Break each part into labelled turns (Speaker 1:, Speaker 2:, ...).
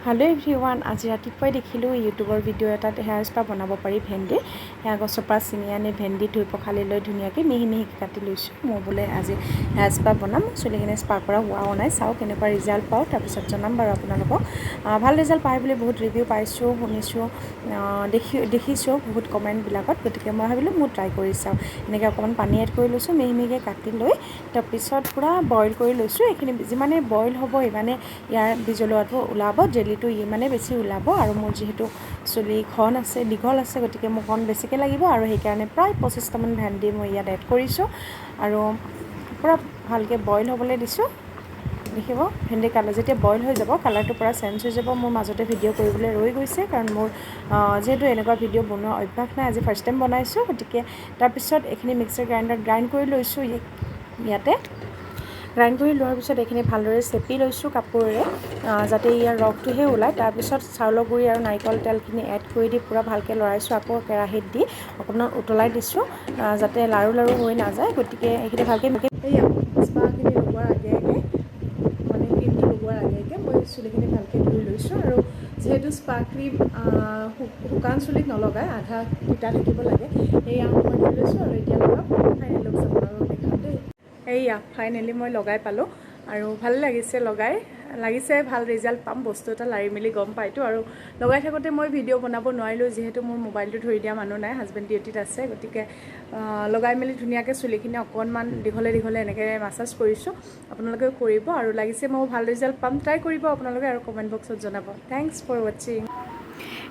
Speaker 1: Hello' everyone, আজি ৰাতিপুৱাই দেখিলোঁ ইউটিউবৰ ভিডিঅ' এটাত হেয়াৰ স্পা বনাব পাৰি ভেন্দি। সেয়া গছৰ পৰা ছিঙি আনি ভেন্দি ধুই পখালি লৈ ধুনীয়াকৈ মিহি মিহিকৈ কাটি লৈছোঁ। মই বোলে আজি হেয়াৰ স্পা বনাম। চুলিখিনি স্পা কৰা হোৱাও নাই, চাওঁ কেনেকুৱা ৰিজাল্ট পাওঁ, তাৰপিছত জনাম বাৰু আপোনালোকক। ভাল ৰিজাল্ট পায় বুলি বহুত ৰিভিউ পাইছোঁ, শুনিছোঁ, দেখিছোঁ বহুত কমেণ্টবিলাকত। গতিকে মই ভাবিলোঁ মই ট্ৰাই কৰি চাওঁ। এনেকৈ অকণমান পানী এড কৰি লৈছোঁ, মিহি মিহিকৈ কাটি লৈ তাৰপিছত পূৰা বইল কৰি লৈছোঁ। এইখিনি যিমানে বইল হ'ব, ইমানে ইয়াৰ বিজলুৱাটো ওলাব, জেলিটো ইমানেই বেছি ওলাব। আৰু মোৰ যিহেতু চুলি ঘন আছে, দীঘল আছে, গতিকে মোক অকণ বেছিকৈ লাগিব আৰু সেইকাৰণে প্ৰায় 25টামান ভেন্দি মই ইয়াত এড কৰিছোঁ আৰু পূৰা ভালকৈ বইল হ'বলৈ দিছোঁ। দেখিব, ভেন্দি কালাৰ যেতিয়া বইল হৈ যাব, কালাৰটো পূৰা চেঞ্জ হৈ যাব। মোৰ মাজতে ভিডিঅ' কৰিবলৈ ৰৈ গৈছে, কাৰণ মোৰ যিহেতু এনেকুৱা ভিডিঅ' বনোৱা অভ্যাস নাই, আজি ফাৰ্ষ্ট টাইম বনাইছোঁ। গতিকে তাৰপিছত এইখিনি মিক্সাৰ গ্ৰাইণ্ডাৰত গ্ৰাইণ্ড কৰি লৈছোঁ। ইয়াতে গ্ৰাইণ্ড কৰি লোৱাৰ পিছত এইখিনি ভালদৰে চেপি লৈছোঁ কাপোৰেৰে, যাতে ইয়াৰ ৰসটোহে ওলায়। তাৰপিছত চাউলৰ গুড়ি আৰু নাৰিকল তেলখিনি এড কৰি দি পূৰা ভালকৈ লৰাইছোঁ। আকৌ কেৰাহীত দি অকণমান উতলাই দিছোঁ, যাতে লাৰু লাৰু হৈ নাযায়। গতিকে এইখিনি ভালকৈ
Speaker 2: এইয়া স্পাখিনি লগোৱাৰ আগে আগে, মানে ক্ৰীমটো লগোৱাৰ আগে আগে মই চুলিখিনি ভালকৈ ধুই লৈছোঁ। আৰু যিহেতু স্পা ক্ৰীম শুকান চুলিত নলগায়, আধা তিতা থাকিব লাগে, সেয়া মই ধুই লৈছোঁ আৰু এতিয়া লগাম। ফাইনেল লুকছ আপোনালোকক দেখাম দেই। এইয়া ফাইনেলি মই লগাই পালোঁ আৰু ভাল লাগিছে লগাই। লাগিছে ভাল ৰিজাল্ট পাম, বস্তু এটা লাৰি মেলি গম পাইতো। আৰু লগাই থাকোঁতে মই ভিডিঅ' বনাব নোৱাৰিলোঁ, যিহেতু মোৰ মোবাইলটো ধৰি দিয়া মানুহ নাই, হাজবেণ্ড ডিউটিত আছে। গতিকে লগাই মেলি ধুনীয়াকৈ চুলিখিনি অকণমান দীঘলে দীঘলে এনেকৈ মাছাজ কৰিছোঁ। আপোনালোকেও কৰিব আৰু লাগিছে মই ভাল ৰিজাল্ট পাম। ট্ৰাই কৰিব আপোনালোকে আৰু কমেণ্ট বক্সত জনাব। Thanks for watching.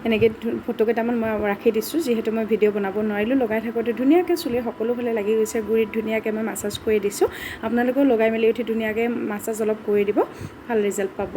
Speaker 1: এনেকৈ ফটো কেইটামান মই ৰাখি দিছোঁ, যিহেতু মই ভিডিঅ' বনাব নোৱাৰিলোঁ। লগাই থাকোঁতে ধুনীয়াকৈ চুলিৰ সকলোফালে লাগি গৈছে, গুৰিত ধুনীয়াকৈ মই মাছাজ কৰি দিছোঁ। আপোনালোকেও লগাই মেলি উঠি ধুনীয়াকৈ মাছাজ অলপ কৰি দিব, ভাল ৰিজাল্ট পাব।